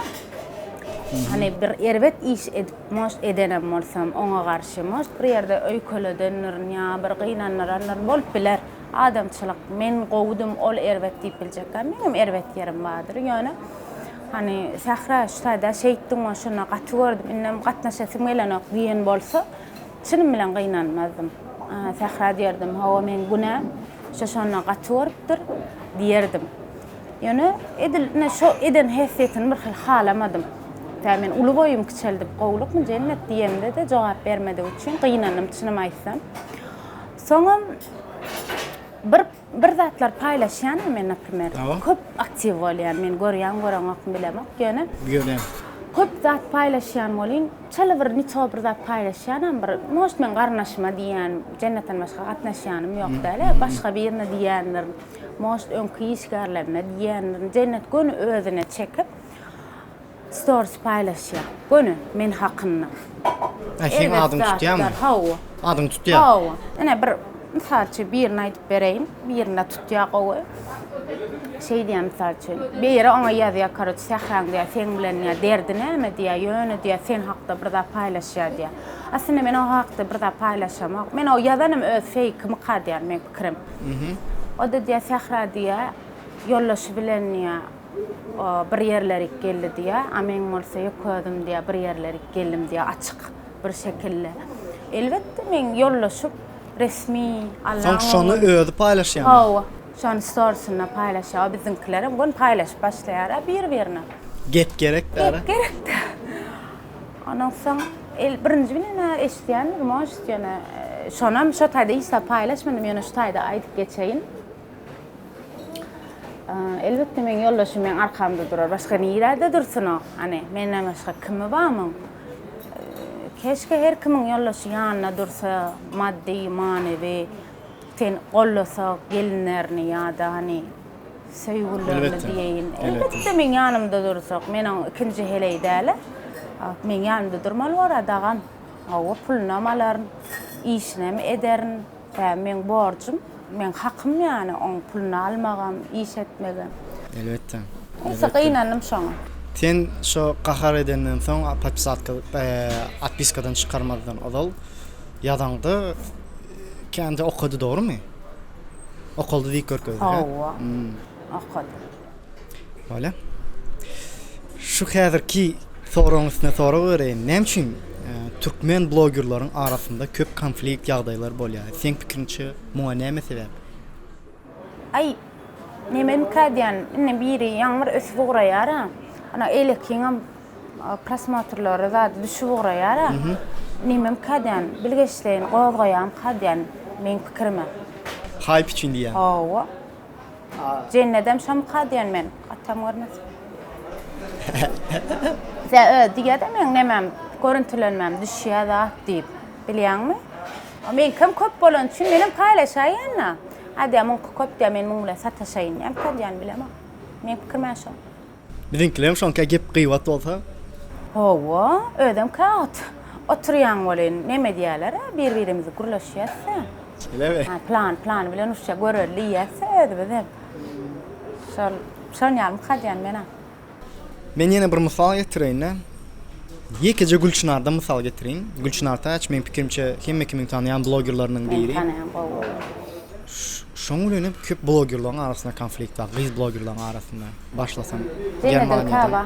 Hany bir erbet iş edip, может edenem bolsam oňa garşy, может bir ýerde öýkeledendirin ýa bir gynandyrandyryn bolup biler. Adamçylyk, men gowudym, ol erbet diýip biljekkä, meňem erbet ýerim bardyr, ýöne. Hany, Sähra, şu taýda şeýtdiň we şonda gaty gördüm, indem gatnaşasym gelenok diýen bolsa, çynym bilen gynanmazdym. Sähra diýerdim, hawa meň günäm, şo şonda gaty görüpdir diýerdim. Ýöne edil ine şo eden hesretini bir hili halamadym. Tä men uly boýum kiçeldip gowulykmy Jennet diýemde-de jogap bermedigi üçin gynandym çynymy aýtsam. Soňam bir bir zatlar paýlaşýan men naprimer. Köp aktiw bolýan men görýän göreňokmy bilemok ýöne. Görýän. Köp zat paýlaşýan welin çala bir nito bir zat paýlaşýanam bir может meň garyndaşyma diýýän Jennetden başga gatnaşýanym ýok däl-ä başga birine diýýändirin. Может öňki işgärlerine diýýändirin. Jennet göni özüne çekip stories paýlaşýar. Göni men hakynda. Hä seň adyňy tutýarmy? Hawa. Adyňy tutýar. Hawa. Ine bir mysal üçin birini aýdyp bereýin. Birinde tutýar gowy. Şeý diýýär mysal üçin. Biri oňa ýazýar karoç Sähraň diýýär seň bilen diýýär derdi näme diýýär ýöne diýýär sen hakda bir zat paýlaşýar diýýär. Aslynda men o hakda bir zat paýlaşamok. Men o ýazanym öz feýkimika diýýär meň pikirim. O-da diýýär, Sähra diýýär, ýoldaşy bilen diýýär, bir ýerlerik geldi diýýär, a meň bolsa ýeke özüm diýýär, bir ýerlerik geldim diýýär, açyk bir şekilde. Elbetde, meň ýoldaşym resmi, Allaň Soň şony özi paýlaşýarmy? Hawa, şony storisinde paýlaşýar. O biziňkilerem göni paýlaşyp başlaýar-a bir-birine. Gep gerek däl-a. Gep gerek däl. Ondan soň el birinji bilen-ä eşidýändir, может, ýöne şonam şo taýda hiç zat paýlaşmadym, ýöne şu taýda aýdyp geçeýin. Elbetde meň ýoldaşym meň arkamda durar, başga nirede dursun o? Hany, menden başga kimi bar muň? Keşke her kimiň ýoldaşy ýanynda dursa, maddy, manywy, seni gollasa gelinlerini ýa-da hany Söýgülilerimi diýeýin. Elbetde meň ýanymda dursak, men oň ikinji heleý däl-ä. Meň ýanymda durmaly bor-a dagam. Hawa, pulunam alaryn, işinem ederin. Sebäbi meň borjum, meň hakym ýany oň puluny almagam, iş etmegem. Elbetde. Neyse gynandym şoňa. Sen şo gahar edenden soň podpisatka otpiskadan çykarmazdan ozal ýazaňda kände okady dogrymy? Okaldy diýip görkezdi. Hawa. Okady. Bolýa. Şu häzirki soragyň üstüne sorag bereýin. Näme üçin türkmen blogerleriň arasynda köp konflikt ýagdaýlar bolýar? Seň pikiriňçe muňa näme sebäp? Aý, nememika diýýän, indi biri ýaňy bir ösüp ugraýar-a. Ana, eýlekiňem prosmotrlary zady düşüp ugraýar-a. Nememka diýýän, bilgeşleýin gozgaýamka diýýän, meň pikirim-ä. Haýp üçin diýýäň. Hawa. Jennedem şomka diýen men. Atam görmesin. Sä öz diýýä-de meň nemem, görüntülenmem düşýä zat diýip. Bilýäňmi? Meňkem köp bolany üçin menem paýlaşaýan-da. A diýýä, muňky köp diýýä, men muň bilen sataşaýyn diýýämka diýýän, bilemok. Meň pikirim-ä şo. Biziňkilerem şoňka gep gybat bolsa. Hawa, özem käwagt oturýaň welin neme diýýäler-ä, bir-birimizi gürleşýäs-dä. Şeýlemi? Ha, plan, plan bilen uruşýa, göreli diýýäs-dä özümizem. Şol, şon ýalymyka diýýän men-ä. Men ýene bir mysal getireýin-de. Ýekeje Gülçynardan mysal getireýin. Gülçynar Täç meň pikirimçe hemme kimiň tanaýan blogerleriniň biri. Men tanaýan gowy. Şoň bilen hem köp blogerleriň arasynda konflikt bar, gyz blogerleriň arasynda. Başlasam Jennediňki Germaniýada. bar.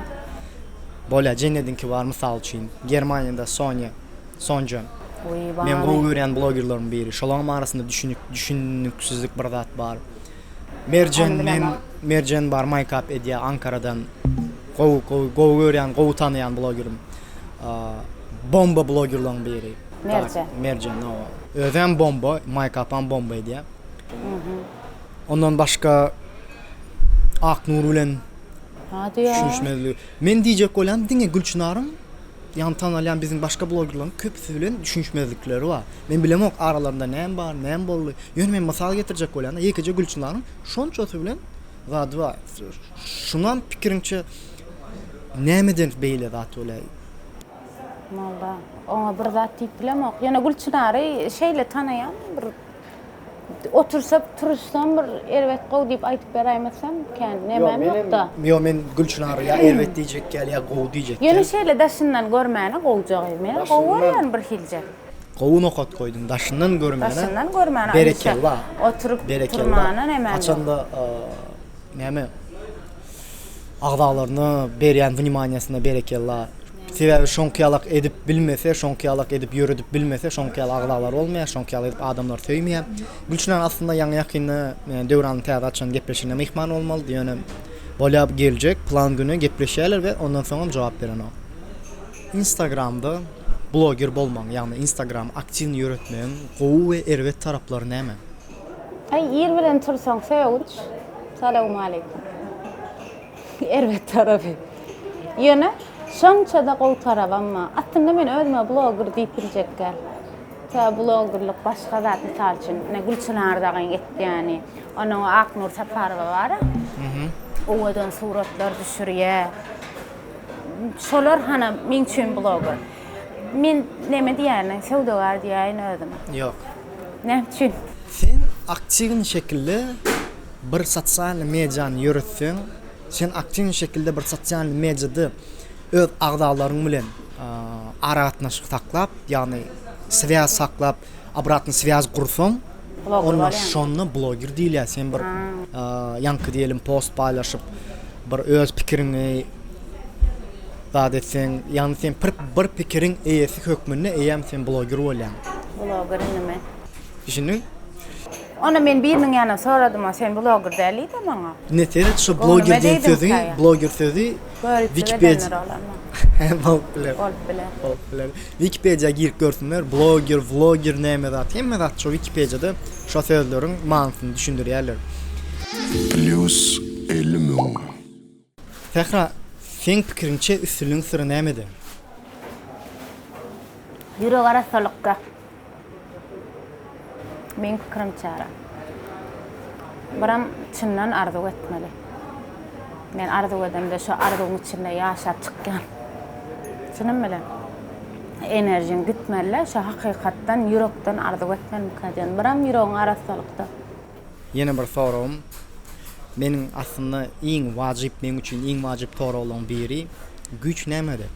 Bolýar, Jennediňki bar mysal üçin. Germaniýada Sonýa, Sonja. Wiý, Meň barmy? gowy görýän blogerlerim biri. Şolaryň arasynda düşünik, düşüniksizlik bir zat bar. Merjen Ony men bilemok. Merjen bar maýkap edýär Ankaradan. Gowy, gowy, gowy görýän, gowy tanaýan blogerim. Bomba blogerleriň biri. Merjen. Merjen, hawa. Özem bomba, maýkapam bomba edýär. Ondan başga Aknur bilen düşünişmezligi. Men diýjek bolýan diňe Gülçynaryň ýagny tanalýan biziň başga blogerleriň köpüsi bilen düşünişmezlikleri bar. Men bilemok aralarynda näme bar, näme boldy. Ýöne men mysal getirjek bolýan ýekeje Gülçynaryň şonçasy bilen zady bar. Şunam pikiriňçe nämeden beýle zat bolýar? Walla, oňa bir zat diýip bilemok. Ýöne Gülçynary şeýle tanaýan bir Otursa turuşsam bir erbet gowy diýip aýdyp beräýmesem kän nemem ýokda. Ýok men Gülçynary ýa erbet diýjek däl ýa gowy diýjek däl. Ýöne şeýle daşyndan görmäne gowja gyz. Men gowy görýän bir hilje. Gowy nokat goýduň daşyndan görmäne. Daşyndan görmäne Berekella. Oturyp turmana nemem ýok. Haçanda näme. Agzalaryna berýän wnimaniýasyna berekella. Sebäbi şoňky ýalak edip bilmese, şoňky ýalak edip ýöredip bilmese, şoňky ýaly agzalar bolmaýar, şoňky ýaly edip adamlar söýmeýär. Gülçynar aslynda ýaňy ýakynda Döwranyň täze açan gepleşigine myhman bolmalydy, ýöne bolýa geljek plan güni gepleşýärler we ondan soňam jogap berenok. Instagramda bloger bolmagyň, ýagny Instagramy aktiwnyý ýöretmegiň gowy we erbet taraplary näme? Aý ir bilen tursaň sögünç. Salowmaleýkim. Erbet tarapy. Ýöne şonça-da gowy tarabam bar. Aslynda men özüme bloger diýip biljek däl. Sebäbi blogerlik başga zat, mysal üçin, ine Gülçynar dagyň etýäni, onuň Aknur Saparowa bar-a. Owadan suratlar düşürýär. Şolar hana meň üçin bloger. Men neme diýýärin, söwdagär diýäýin özüme. Ýok. Näme üçin? Sen aktiwnyý şekilde bir sosialnyý mediany ýöretseň, sen aktiwnyý şekilde bir sosialnyý mediada öz agzalaryň bilen aragatnaşyk saklap, ýagny swýaz saklap, obratnyý swýaz gursaň, onda şonda bloger diýilýär. Sen bir ýaňky diýelim post paýlaşyp, bir öz pikiriňi zat etseň, ýagny sen bir bir pikiriň eýesi hökmünde eýýäm sen bloger bolýaň. Bloger indi men. Düşündiň? Onda men biriniň ýanyna soradym, sen bloger däl diýdi maňa. Ine seret şu bloger diýen sözi, bloger sözi Wikipediýa bolup biler. Bolup biler. Bolup biler. Wikipediýa girip görsünler, bloger, vloger näme zat, hemme zat şo Wikipediýada şo sözleriň manysyny düşündirýärler. Plýus 50 000. Sähra, seň pikiriňçe üstünligiň syry nämede? Ýürek arassalykda. Meň pikirimçe ara. Biram çyndan arzuw etmeli. Men arzuw edemde şo arzuwyň içinde ýaşap çykýan. Çynym bilen. Enerjiň gitmeli-de, şo hakykatdan, ýürekden arzuw etmelimika diýen. Biram ýüregiň arassalykda. Ýene bir soragym, meniň aslynda iň wajyp meň üçin iň wajyp soraglaryň biri, güýç nämede?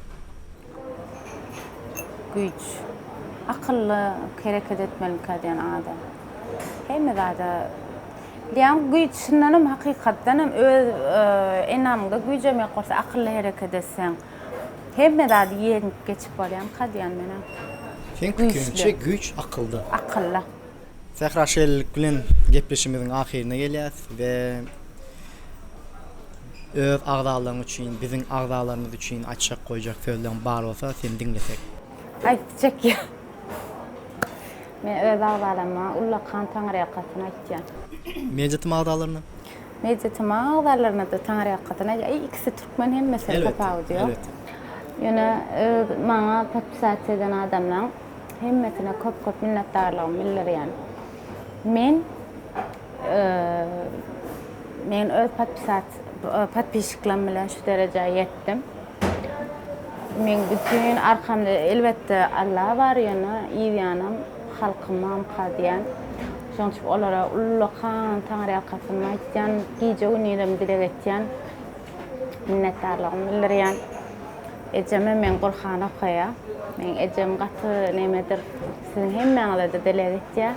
Güýç. Akylly hereket etmelimikä diýen adam. Hemme zada diýýän güýç çyndanam hakykatdanam öz enamyňda güýjem ýok bolsa akylly hereket etseň hemme zady ýeňip geçip bolýamyka diýýän menem. Seň pikiriňçe güýç akylda. Akylda. Sähra şeýlelik bilen gepleşigimiziň ahyryna gelýäs we öz agzalaryň üçin, biziň agzalarymyz üçin aýtjak goýjak sözleň bar bolsa seni diňlesek. Aýtdy çekýär. Men öz agzalaryma ullakan taňryýalkasyn aýtýan. Media-tm agzalaryna? Media-tm agzalaryna-da taňryýalkasyn aýtýan. Eý ikisi türkmen hemmesiniň tapawudy ýok. Elbetde. Ýöne öz maňa podpisasiýa eden adamlaň Hemmesine köp köp minnetdarlygymy bildirýän. Men men öz podpisat podpisçiklerim bilen şu derejä ýetdim. Meň bütin arkamda elbetde Alla bar ýöne yz ýanam halkym barmyka diýýän. Şonuň üçin olara ullakan taňryýalkasyny aýtýan, gije gündizem dileg etýän. Minnetdarlygymy bildirýän. Ejemem meň Gurhan okaýar. Meň ejem gaty nemedir. Siziň hemmäňize-de dileg etýär.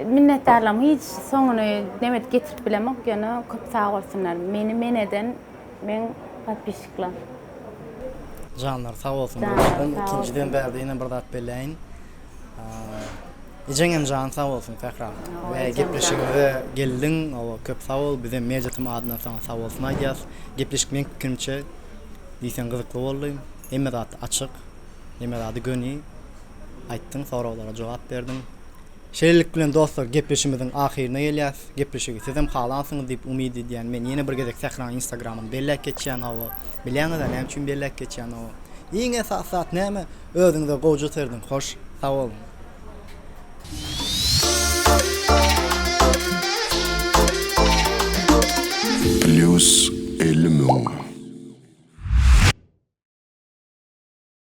Minnetdarlygym hiç soňuny neme edip getirip bilemok, ýöne köp sag bolsunlar. Meni men eden meň podpisçiklerim. Janlary sag bolsun Janlary sag birinjiden, bolsun. ikinjiden bärde ýene bir zat belläýin. Ejeňem jany sag bolsun Sähra. Hawa, We ejem jan. gepleşigimize geldiň, hawa köp sag bol. Bizem Media TM adyndan saňa sag bolsun aýdýas. Gepleşik meň pikirimçe diýseň gyzykly boldy. Hemme zat açyk, hemme zady göni aýtdyň, soraglara jogap berdiň. Şeýlelik bilen dostlar gepleşimiziň ahyryna gelýäs. Gepleşigi sizem halansyňyz diýip umyt edýän. Men ýene bir gezek Sähranyň instagramyny belläp geçýän hawa. Bilýäňizä näme üçin belläp geçýän hawa. Iň esasy zat näme? Özüňize gowja serediň. Hoş, sag boluň. Plýus 50 000.